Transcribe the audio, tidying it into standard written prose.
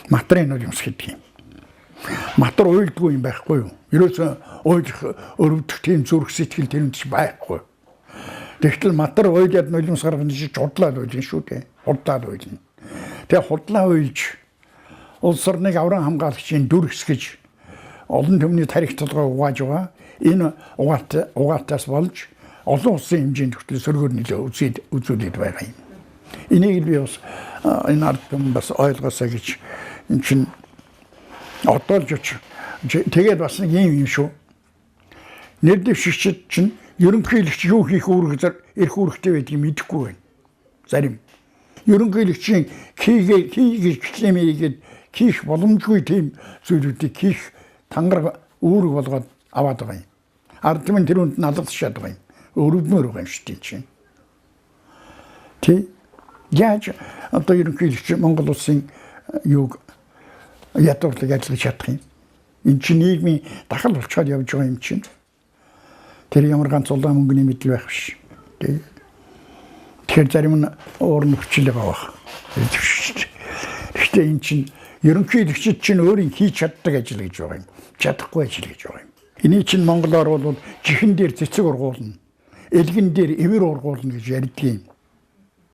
Матрын нулимс гэдэг юм. Матар уйлдгүй юм байхгүй юу? Ерөөсөө уйлах, өрөвдөх тийм зүрх сэтгэл тэр ч байхгүй. Тэгтэл матар уйлаад нулимс гаргах нь чи худлаа уйлна шүү дээ. Худлаа уйлна. Тэгээ худлаа уйлж улс орныг авран хамгаалагчийн дүр хэсгэж олон түмний тарих толгой угааж байгаа. Энэ угаалтаас болж олон улсын хэмжээнд хүртэл сөргөөр нөлөө үзүүлээд байгаа юм. Энийг би бас энэ ард түмэн бас ойлгосоо гэж эн чинь одоо л тэгээд бас нэг юм шүү. Нэр дэвшигчид чинь ерөнхийлөгч юу хийх үүрэг эрх үүрэгтэй байдгийг мэдэхгүй байна. Зарим ерөнхийлөгчийн хийгээ хий гэж хийгээд хийх боломжгүй тийм зүйлүүдийг хийх тангар үүрэг болгоод аваад байгаа юм. Ард түмэн тэр үнд нь алгадшаад байгаа юм. Өрөвдмөр байгаа юм шүү дээ чинь. Тэ яаж одоо ерөнхийлөгч Монгол улсын юуг ядуурлыг ажиллаж чадах юм? Энд чинь нийгмийн дахал болцоод явж байгаа юм чинь. Тэр ямар ганц улаан мөнгөний мэдэл байх биш. Тэ. Тэгэхээр зарим нь уур нь хүчлээ байгаа бах. Гэхдээ эн чинь ерөнхийлөгчид чинь өөрийн хийж чаддаг ажил гэж байгаа юм. Чадахгүй ажил гэж байгаа юм. Эний чинь монголоор бол жихэн дээр цэцэг ургуулна. Элгэн дээр эвэр ургуулна гэж ярьдаг юм.